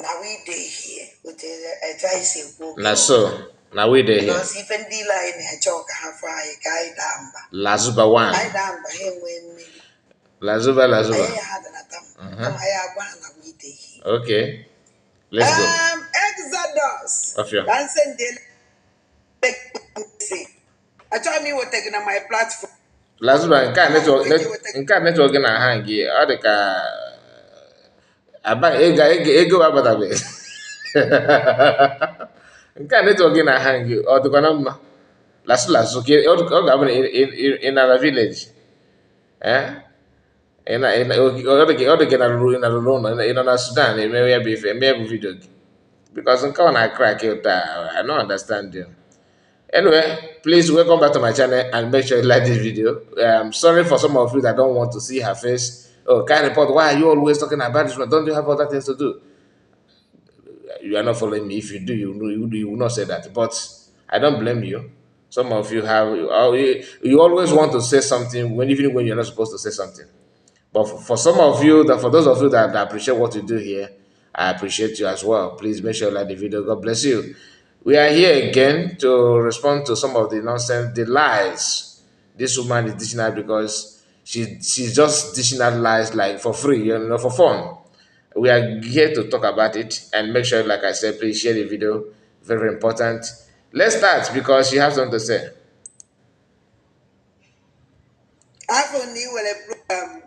Na we dey here otu etu anyị si ekwu okwu Na so, na we dey here. Because ife ndị ile anyị na-eche ka ha fụ anyị ka anyị daa mba. Lazuba Anyị one. daa mba, ha enwee mmeri. Lazuba, Lazuba. Anyị ha danata mba kama anyị agwa ha na we dey here. Okay, let's go. Exodus. Ọfịa. Ka nse ndị si achọghị m iweta gị na my platform. Lazuba, nke a Kama network mgbe eji weta gị. Nke a network gị na ha gị ọ dị ka aba ego ego ego abatabeghị. Nke a network gị na ha gị ọ dịkwa na mma. Lasu lasu ka ọ ga-abụ na ị nara village. Eh? Ọ dị ka ị na rụrụ ụlọ, ị nọ na Sudan eme ya bụ ife eme ya bụ video gị. Because nke ọ na crack ụta, I don't understand you. Anyway, please welcome back to my channel and make sure you like this video. Sorry for some of you that don't want to see her face. Oh, kind report, why are you always talking about this one? Don't you have other things to do? You are not following me. If you do, you know you will not say that. But I don't blame you. Some of you have you always want to say something when even when you're not supposed to say something. But for some of you, that for those of you that appreciate what you do here, I appreciate you as well. Please make sure you like the video. God bless you. We are here again to respond to some of the nonsense, the lies this woman is dishing out because she's just dishing out lies like for free, for fun. We are here to talk about it and make sure, like I said, please share the video. Very, very important. Let's start because she has something to say. Afọ na ị were program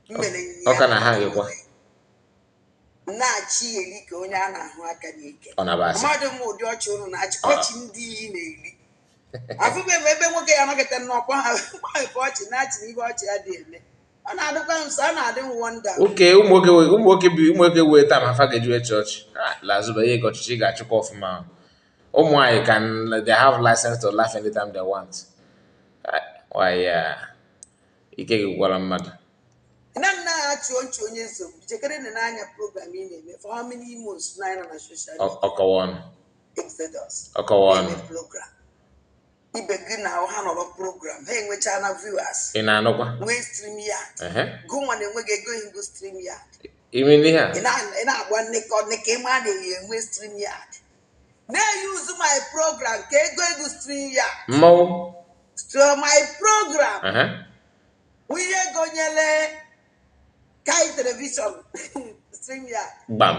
m mere Ọ nya ka na ha gịkwa. Na-achị eri ka onye a na-ahụ aka n'ike. Ọ na-abasị. Amadụ m ụdị ọchị ụnụ na-achị, ọchị ndị iyi na-eri. Afụbe m ebe nwoke ya nọkịta nnọọ kpọ ha kpọ ọchị na-achị na ihe ọchị ya dị eme, ọ na-adịkwa nso, ọ na-adị m wonder. Oke ụmụ nwoke bi ụmụ nwoke wee taa ma fa ga-eji wee chọọchị. Ah, Lazuba ihe ka ọchịchị ga-achịkwa ọfụma. Ụmụ nwanyị can they have license to laugh anytime they want. Ah, why ya ike gị gwara mmadụ. Na nna achị ọchị onye nsogbu jekere na n'anya program ị na-eme for how many months na anyị nọ na social media. Ọkọwa ọnụ. Exodus. Ọkọwa ọnụ. Na-eme program ibe gị na ha nọrọ program ha enwechaa na viewers, Ị na-anụkwa? Nwee stream yard. Ehe. Gụnwa na-enweghị ego ihu stream yard. Ime ihe a. Ị na-agba nnekọ nnekọ ịma na-eyi enwe stream yard na-use my program ka ego ego stream yard. Mmọnwụ. So my program Ehe. ihe gonyere Kai Television stream yard. Gbam.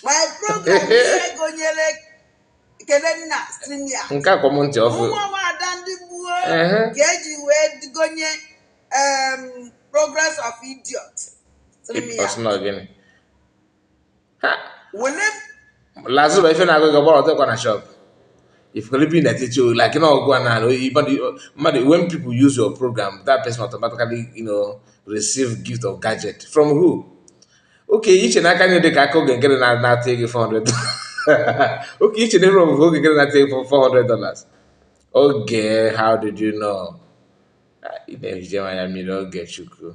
My program ihe gonyere Kelenna stream yard. Nke a kwọ m ntị ọfụ. Nwa m ada ndị gbuo Ehe. ka eji wee gonye progress of idiot stream Ọ yard. sị na ọ gịnị? Ha. Wele. Lazuba ife na-agụ gị ọgbara ọtọkwa na shop. If you be na teach you like go na mmadụ, when people use your program, that person automatically receive gift of gadget from who? Okay, iche n'aka nye dị ka aka oge nkere na na-ata gị 400. Okay, iche na from oge nkere na-ata gị $400. Oge, how did you know? Ah, ị na-ehicha m anya mmiri oge Chukwu.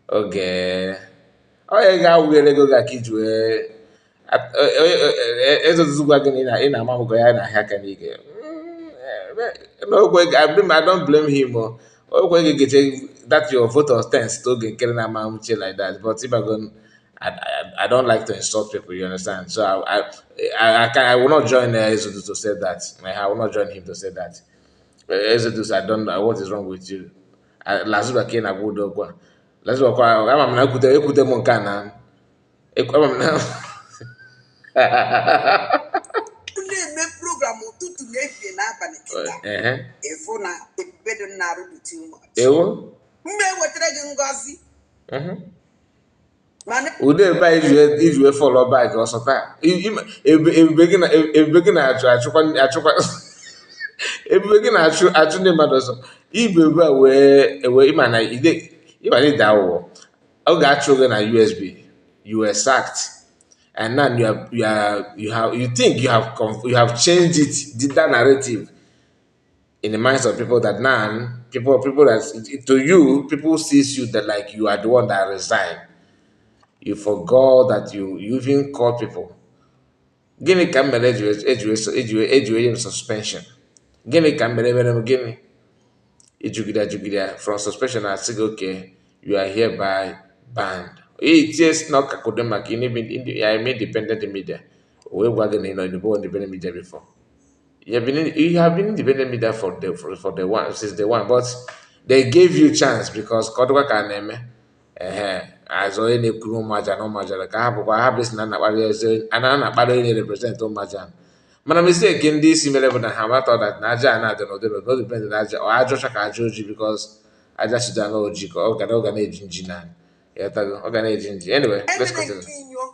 Oge onye ga-awụghere ego gị aka iji wee ezozugwa gị na ị na-ama m ya na ahịa aka n'ike. No, I don't blame him. Oh. Okwe gị geche that your vote of thanks to oge nkere na-ama uche like that. But if I go, I don't like to insult people, you understand? So I will not join Ezodu to say that. I will not join him to say that. Ezodu, I don't know what is wrong with you. Lazuba ka ị na-agwa ụdọ okwu a. Lazuba kwa ama m na ekwute ekwute m nke a na ama m na Na-eme program ụtụtụ na ehihie n'abalị kịta. Ehe. Ịfụ na ebube dị nna-arụ dị too much. Ewo. Mgbe ewetara gị ngọzi mana Ụdị ebe a iji wee follow back ọsọ taa. Ebube gị na-achụ achụkwa achụkwa ebube gị na-achụ achụ ndị mmadụ ọsọ. Ibe ebe a wee ewe ịma na ide ịma na ide aghụghọ. Ọ ga-achụ gị na USB. You were sacked. And now you are you have you think you have changed it, did that narrative in the minds of people that now people that to you people sees you that like you are the one that resigned. You forgot that you even called people. Gịnị ka m mere eji wee nye m suspension? Gịnị ka m mere m gịnị? Ijugide ajugide from suspension asị gị okay, you are hereby banned. Itie si na ọ kakodo maka ya eme independent media. O wee gwa gị na ị nọ independent media before. You have been independent media for the one since the one, but they gave you chance because ka ọ dịkwa ka a na-eme ehe azụ onye na-ekwuru ụmụaja na ụmụaja ka ha bụkwa ha bụ si na na-akparị eze a na na-akparị onye na-represent ụmụaja. Mana mistake ndị isi mere bụ na ha mata that na aja a na-adị n'ụdị n'ụdị no depend na aja ọ aja ọcha ka aja ojii, because aja sudan ojii ka ọ ga na-eji nji na ịghọtago, ọ ga na-eji nji. Anyway, let's Emene continue. Nke inyo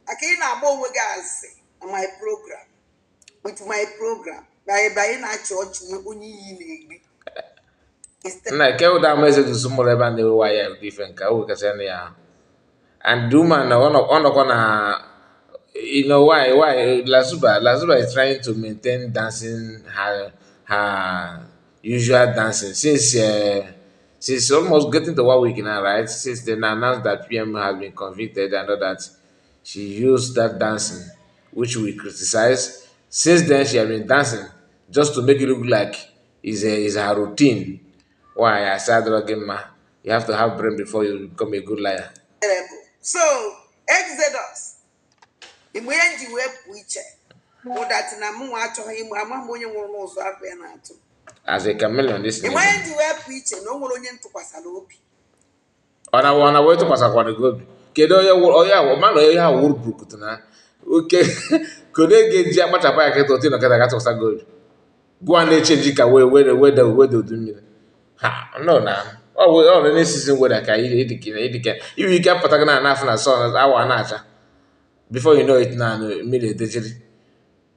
aka ị na-agba onwe gị asị na my program with my program na ebe anyị na-achị ọchị onye iyi na-eri. Nna ke ụda ama eze dusu mụrụ ebe a na-ewewa ya ụdị ife nke o wekasịa ya ahụ. And the woman ọ nọkwa na, you know why Lasuba is trying to maintain dancing, her usual dancing since almost getting to 1 week now, right? Since they announced that PM has been convicted and all that, she used that dancing, which we criticize. Since then, she has been dancing just to make it look like is her routine. Why I said, ma, you have to have brain before you become a good liar. Terrible. So Exodus, mgbe ihe m ji wee pụọ iche bụ that na mụ nwa achọghị ịmụ ama m onye nwụrụ n'ụzọ afọ ya na-atụ. As a chameleon, this Mgbe ihe name. m ji wee pụọ iche na o nwere onye ntụkwasara obi. Ọ na wee tụkwasịkwara gị obi? Kedu onye wụrụ onye ahụ ma na onye ahụ wụrụ burukutu na oke? Kedu onye ga-eji akpachapụ ya kịta otu nọkịta ga-atụkwasị gị obi gụwa na-eche nji ka wee wede wede wede udu mmiri ha nọ na ọ wụ ọ na season weather ka ịdịka ịdịka iwe ike apụta gị na anafụ na sun awa na-acha, before you know it na mmiri edejiri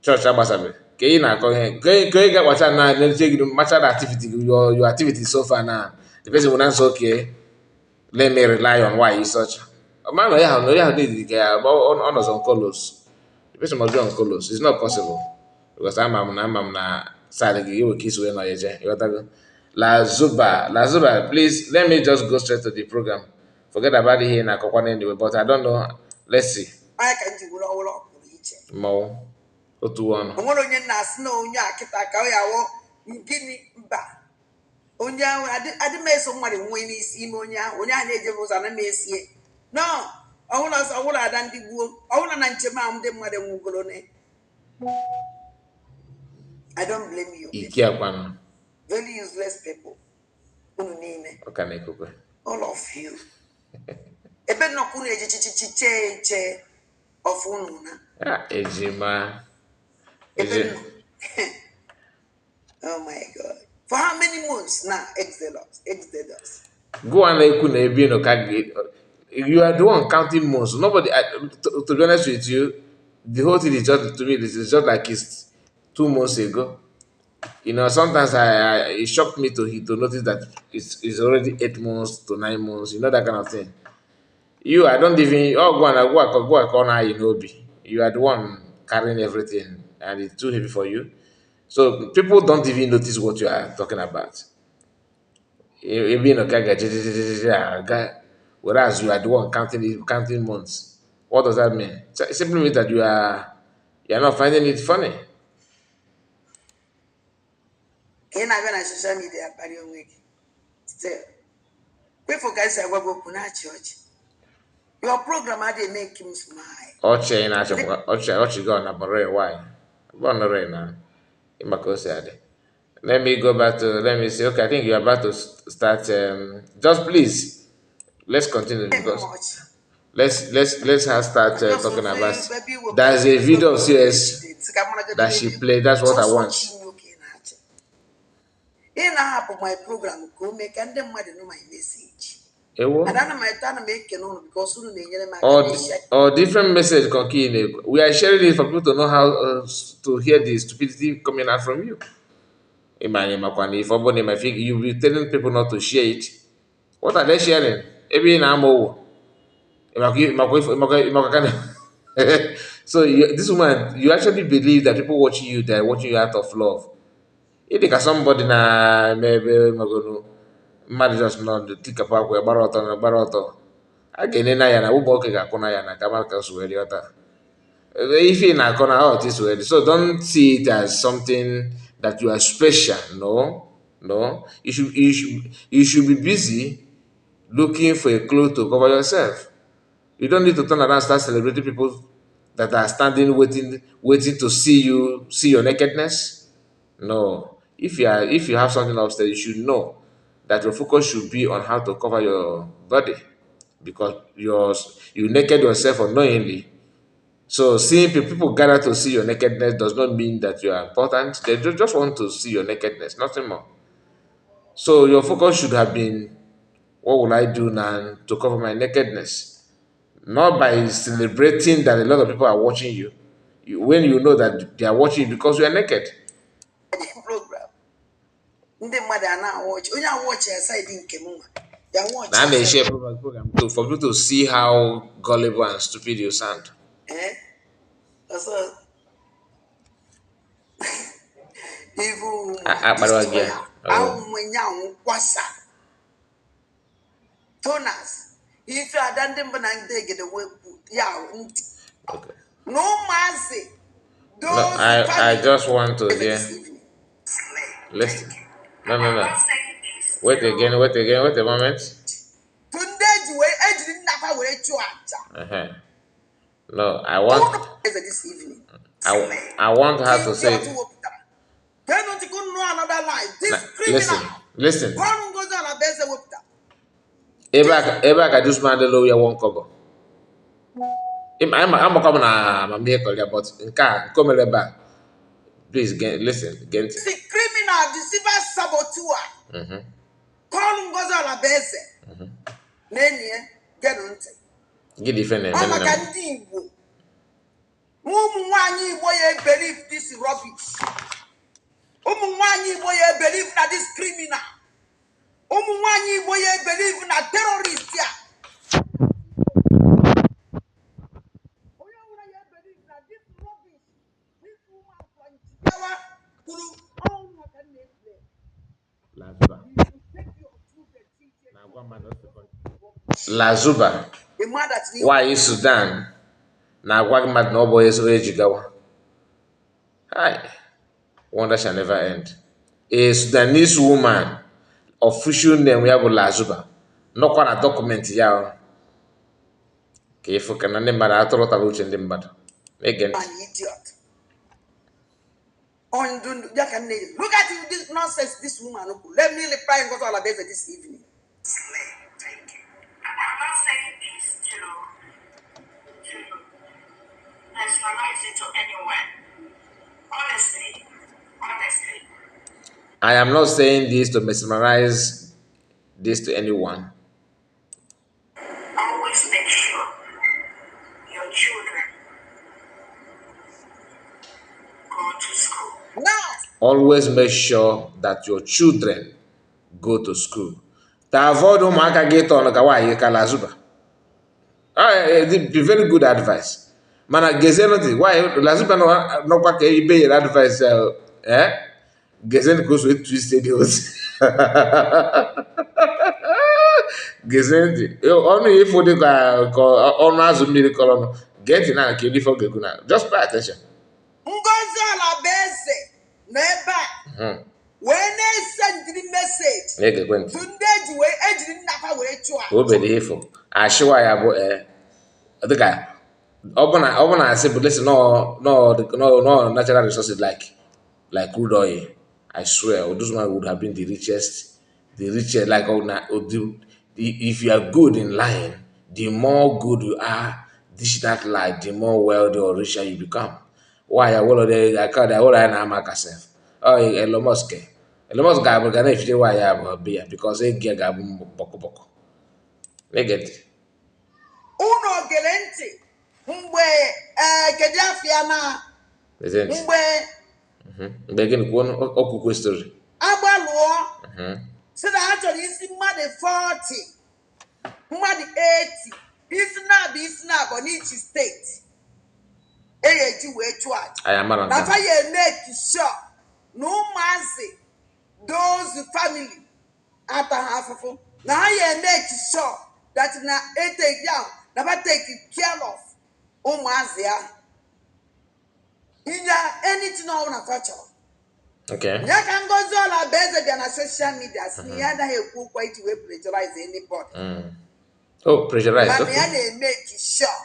chọọchị agbasabeghị ka ị na-akọ ihe ka ị ga-akpacha na na-eche gị macha na activity gị, your activity so far na the person will not say, "Okay, let me rely on why is such." Man, ya no ya need ka ya ọ nọzọ on colos. The person must be on colos. It's not possible because ama m na side gị iwe ka isi wee nọ ya eje ịghọtago. La Zuba, La Zuba, please let me just go straight to the program. Forget about ihe na-akọkwa anyway, but I don't know. Let's see. Anya ka m ji were ọwụrụ ọpụrụ iche. Mmọnwụ otu ọnụ. O nwere onye na-asị na onye a kịta ka ọ ya wụ gịnị mba onye ahụ adị m eso mmadụ nwee n'isi ime onye ahụ onye ahụ na-ejebe ụzọ ana m esie no ọwụla ọsọ ọwụla ada ndị gboo ọwụla na njem ahụ ndị mmadụ nwugoro ne. I don't blame you people. Ike akwanụ. Very useless people unu niile. Ọ ka na-ekokwe. All of you ebe nnọkọ unu eji chichichi chee nche ọfụ unu na Ah, ejima. ebe Eji nnọ. Oh my God, for how many months now? Exodus, Exodus. Go and na-ekwu na ebe ị nọ ka you are the one counting months. Nobody, to be honest with you, the whole thing is just, to me, this is just like it's 2 months ago. Sometimes I it shocked me to notice that it's already 8 months to 9 months, that kind of thing. You, I don't even, oh, go and go go corner you know be. You are the one carrying everything and it's too heavy for you. So people don't even notice what you are talking about. Ebe ị nọ ka ga whereas you are the one counting months. What does that mean? It simply means that you are not finding it funny. Ka ị na-abịa na social media akparị onwe gị still kwefu ka esi agwa gị okwu na-achị ọchị. Your program adịghị make him smile. Ọchị ị na-achị ọchị ọchị gị ọ na bọrọ why bọnọrọ na ịma ka o si adị. Let me go back to, let me see. Okay, I think you're about to start. Just please, let's continue Eme m because ọchị. let's have start Just talking ofe about. ebe iwepụtara There's a video program of m CS today sị ka maragodo that ihe she na-ekwu played. That's what I sọsọ want. ọchị inyo ka ị na-achị. Ị na-ahapụ my program ka o mee ka ndị mmadụ nụ my message. Ewo? And ana m eto ana m ekene ụnụ because unu na-enyere m aka Or na-eshare. or different message continue. We are sharing it for people to know how to hear the stupidity coming out from you. Imagine makwana if ọ bụrụ na you be telling people not to share it. What are they sharing? Ebe ị na-ama owo. So you, this woman, you actually believe that people watching you, they're watching you out of love. Ị dị ka somebody na ebe magonu mmadụ just nọ tikapụ akwa gbara ọtọ na gbara ọtọ. A ga-enene ya na ụmụ nwoke ga-akwụ na ya na kama ka o si wee rịọta. Ife ị na-akọ na how it is well. So don't see it as something that you are special. No, no. You should be busy looking for a cloth to cover yourself. You don't need to turn around and start celebrating people that are standing waiting, waiting to see you, see your nakedness. No. If you have something upstairs, you should know that your focus should be on how to cover your body because you naked yourself unknowingly. So seeing people gather to see your nakedness does not mean that you are important. They just want to see your nakedness, nothing more. So your focus should have been, what will I do now to cover my nakedness? Not by celebrating that a lot of people are watching you, when you know that they are watching you because you are naked. Program ndị mmadụ a na-awọchị onye awọchị ya side nke m nwa ya wọchị Now ya they side share program to, for people to see how gullible and stupid you sound. eh ọzọ evil woman Akparawa. destroyer Oh, ahụhụ nyanwụ kwasa tonas ife ada ndị mbụ na ndị egede wepụ ya ntị okay. na ụmụazị No, those I family just want to this hear. evening. Listen. No, no, no. Wait again. Wait again. Wait a moment. To ndị eji wee ejiri nnapa were chụọ aja. Uh-huh. No, I want Unu eze this evening. I want her to Ndị say ọtụ it. wepụtara geenụ ntị ka unu nụ another line this Now, criminal listen, listen. ọrụ Ngozi Alabaeze wepụtara. Ebe a ka this man dị ya one cover. Amakwa m na amamihe kọrọ ya, but nke a nke o mere ebe a, please get, listen, gee ntị. The criminal deceiver saboteur kọrụ Ngozi Alabaeze na enyi ya geenụ ntị. Gịnị ife Ọ na-eme nne maka m? Ndị Igbo, ụmụ nwanyị Igbo ya believe this rubbish, ụmụ nwanyị Igbo ya believe na this criminal, ụmụ nwanyị Igbo ya believe na terrorist a, onye ọbụla ya believe na this rubbish this woman from Jigawa kwuru ọnwụ maka nna Israel. Lazuba. You should take your children teach Na-agwa mmadụ Lazuba, a man that you nwaanyị Sudan na-agwa mmadụ na ọ bụ onye Jigawa. Hi. Wonder shall never end. A Sudanese woman, official name ya bụ Lazuba, nọkwa na document ya o. Ka ịfụ ka na ndị mmadụ atụrụtara uche ndị mmadụ. Na-ege ntị. An idiot. On ya ka nne look at you, this nonsense this woman kwuru. Let me reply Ngozi Alabaeze this evening. Thank you. I'm not saying this to personalize it to anyone. Honestly, honestly, I am not saying this to mesmerize this to anyone. Always make sure your children go to school. Now Always make sure that your children go to school. To avoid ụmụaka gị ịtọ ọnụ ka nwaanyị ka Lazuba. Ah, be very good advice. Mana gezienụ ntị, nwaanyị Lazuba nọkwa ka ibe nyere advice eh? Gezienụ ka o so twist dị ozi. Gezie ntị. Ọnụ ya ịfụ dị ka ọnụ azụ mmiri kọrọ ọnụ. Gee ntị na ka ife ọ ga-ekwu na. Just pay attention. Ngozi Alabaeze nọ ebe a wee na-ese ndiri message Na-egekwe ntị. To ndị eji wee ejiri nnapa were chụọ aja. Obere ifo ashịwa ya bụ ee dịka ọ bụ na asị bụ listen, no natural resources like crude oil, I swear those man would have been the richest like, oh, na, oh, if you are good in lying, the more good you are this that lie, the more wealthy or richer you become. Why ya wụlọ aka dị awụlọ ya na-ama aka sef. Ọ Elon Musk, Elon Musk ga-abụ ga na-efiche nwaanyị ya bụ be ya because ego ya ga-abụ bọkụ bọkụ. Na-ege ntị. Unu gere ntị mgbe ee kedu afịa na Listen ntị. Mgbe Mgbe gịnị kwuo okwukwe story. Agbalụọ si na ha chọrọ isi mmadụ 40, mmadụ 80, isi na-abụ isi na-abụ n'ichi steeti e eji wee chụọ aja. Anyị amara nke na a. Fa ya emeki sure na ụmụazị those family ata ha afụfụ na ha ya emeki sure that na etake ya na fa take care of ụmụazị ahụ inye anything ọbụla fa chọrọ. Ya ka Ngozi Ọlabaeze bịa na social media si na ya anaghị ekwu okwu iji wee pressurize anybody. Oh, pressurized. Mana ya Okay. na-emeki sure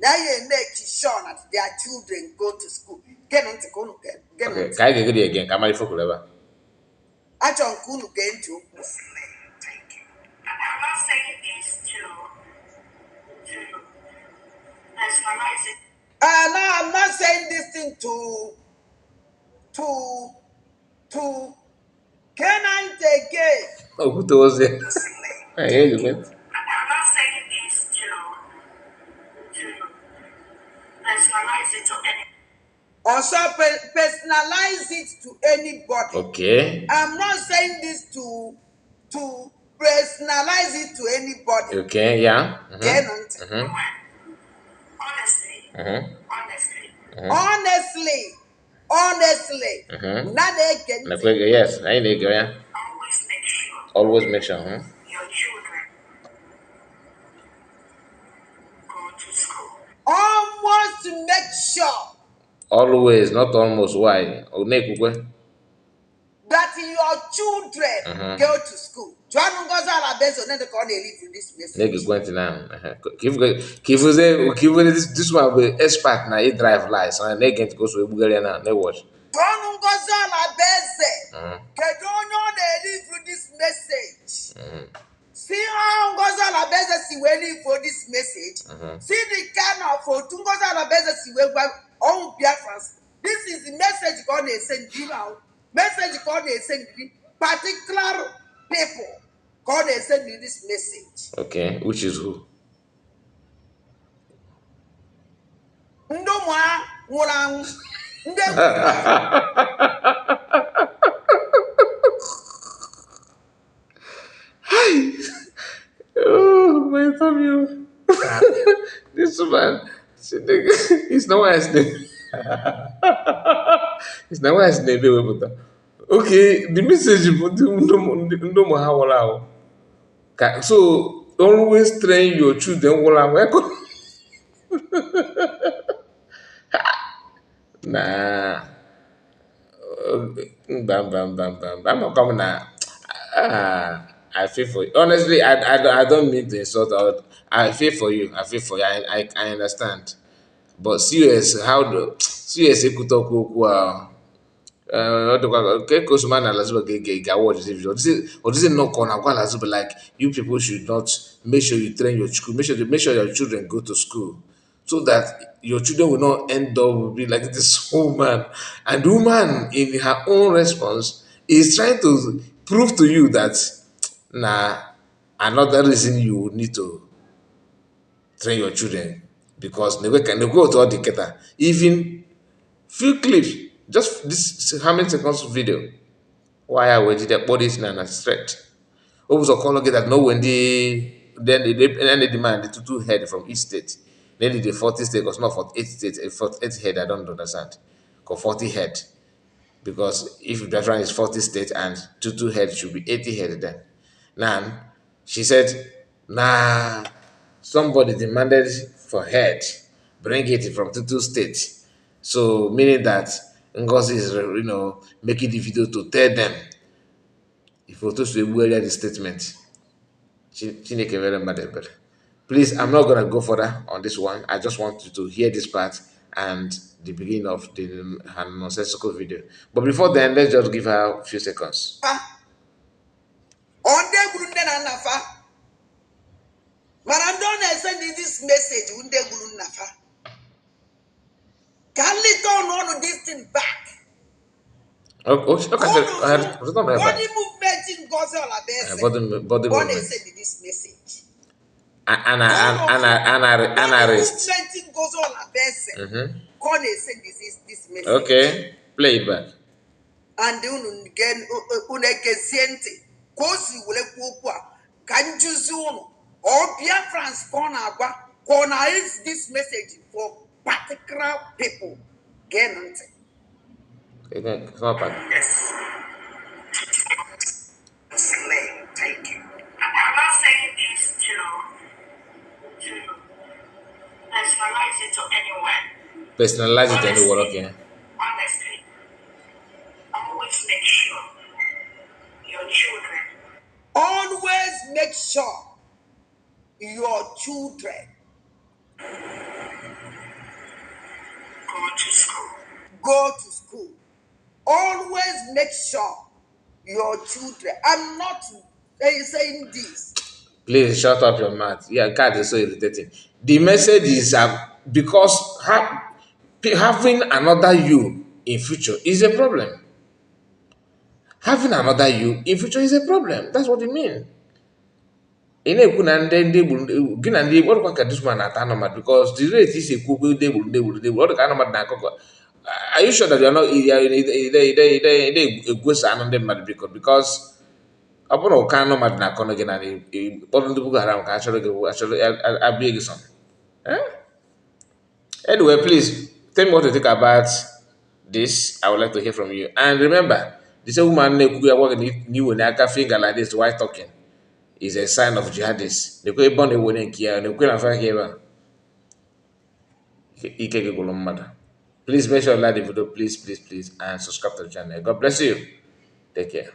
na ya emeki sure that their children go to school. Geenụ ntị ka unu geenụ Okay. ntị. Ka anyị ga-egede again ka amara ife kwuru ebe a. Achọrọ m ka unu gee ntị okwu a. Thank you. I'm not saying this to personalize it. Now I'm not saying this thing to can I again. Okwute ozi. Ee, ege ntị. I'm not saying this to personalize it to any. Also personalize it to anybody. Okay. I'm not saying this to personalize it to anybody. Okay, yeah. Geenụ ntị. Honestly, honestly, Honestly, honestly, na na-ege ntị. Nakwa ege, yes, anyị na-ege ya. Always make sure Always make sure. Your children go to school. Almost make sure Always, not almost. Why? Ọ na-ekwukwe. That your children go to school. Jụanụ Ngozi Alaeze onye dị ka ọ na-elive this message. Na-egekwe ntị na ka ifuzie this one bụ expert na ị drive lies. Ọ na-ege ntị ka o so egbugharị ya na na-watch. Jụọnụ Ngozi Alaeze kedu onye ọ na-elive this message. See how Ngozi Alaeze si wee live this message. See the kind of otu Ngozi Alaeze si wee gwa ọnwụ Biafrans. This is the message ka ọ na-ese ndị ahụ. Message ka ọ na-ese ndị particular people ka ọ na-ese ndị this message. Okay, which is who? Ndị ụmụ ha nwụrụ anwụ, ndị egburu. Oh, my tummy. This man, it's no one name. It's no one name wepụta. Okay, the message bụ ndị ụmụ ha nwụrụ anwụ. Ka so always train your children nwụrụ anwụ. Eko. Na mba mba mba mba mba amakwa m na ah, I feel for you. Honestly, I don't mean to insult or I feel for you. I feel for you. I understand. But serious, how do serious ekwutọkwa okwu a ọ dịkwa nke ka Osman na Alazuba ga watch this video. Ọ dịzị nnọọ ka ọ na-agwa Alazuba like you people should not make sure you train your school, make sure your children go to school so that your children will not end up be like this woman. And the woman in her own response is trying to prove to you that na another reason you need to train your children because nekwe otu ọ dị kịta, even few clips, just this how many seconds video why I wee jide kpọrọ isi na na straight o ụzọ kọlụ gị that no when the then they demand the two head from each state, then the 40 state, because not 48 states, 48 head. I don't understand, because 40 head, because if Biafran is 40 states and two head should be 80 head. Then now she said nah, somebody demanded for head, bring it from two states, so meaning that Ngozi is making the video to tell them if otu egbughara the statement. Chineke mere mmadụ ebere. Please, I'm not gonna go further on this one. I just want you to hear this part and the beginning of the her nonsensical video. But before then, let's just give her a few seconds. Fa ọ ndị egburu nne na nna fa, mana ndị ọ na-ese ndị this message bụ ndị egburu nna fa ka nleta ọnụ ọnụ this thing back. Okay, Ka okay, unu I fụ return my back. Body movement Ngozi Olabese Body ọ movement. na-ese ndị this message. An, ka an, unu an, fụ an, an, body analyst. movement Ngozi Olabese ka ọ na-ese ndị this message. Okay, play it back. And unu unu egezie ntị ka o si were kwuo okwu a ka njuzi unu ọ Biafrans ka ọ na-agwa ka ọ na-use this message for particular people. Geenụ ntị. Okay, come on, back. Yes. Slay. Thank you. I'm not saying this to personalize it to anyone. Personalize it anywhere, Honestly, okay. honestly, always make sure your children Always make sure your children Go to school. Go to school. Always make sure your children. I'm not saying this. Please shut up your mouth. Yeah, God is so irritating. The message is because having another you in future is a problem. Having another you in future is a problem. That's what it means. Ị na-ekwu na ndị gburu gị na ndị ọ dịkwa ka this man na-ata anụmanụ because the rate isi ekwu okwu ndị gburu, ndị gburu, ndị gburu, ọ dị ka anụmanụ na-akụkọ. Are you sure that you are not egwosa anụ ndị mmadụ biko because ọ bụrụ na ụka anụmanụ na-akọ gị na kpọrọ ndị Boko Haram ka a chọrọ gị achọrọ abịa gị sọ. Anyway, please tell me what you think about this. I would like to hear from you. And remember, the same woman na-ekwu ya gwa gị na iwe n'aka finger like this while talking is a sign of jihadists. Nekwe ebe ọ na-ewe nke ya, nekwe na afa ebe a. Ike gị gwụrụ mmadụ. Please make sure you like the video, please, please, please, and subscribe to the channel. God bless you. Take care.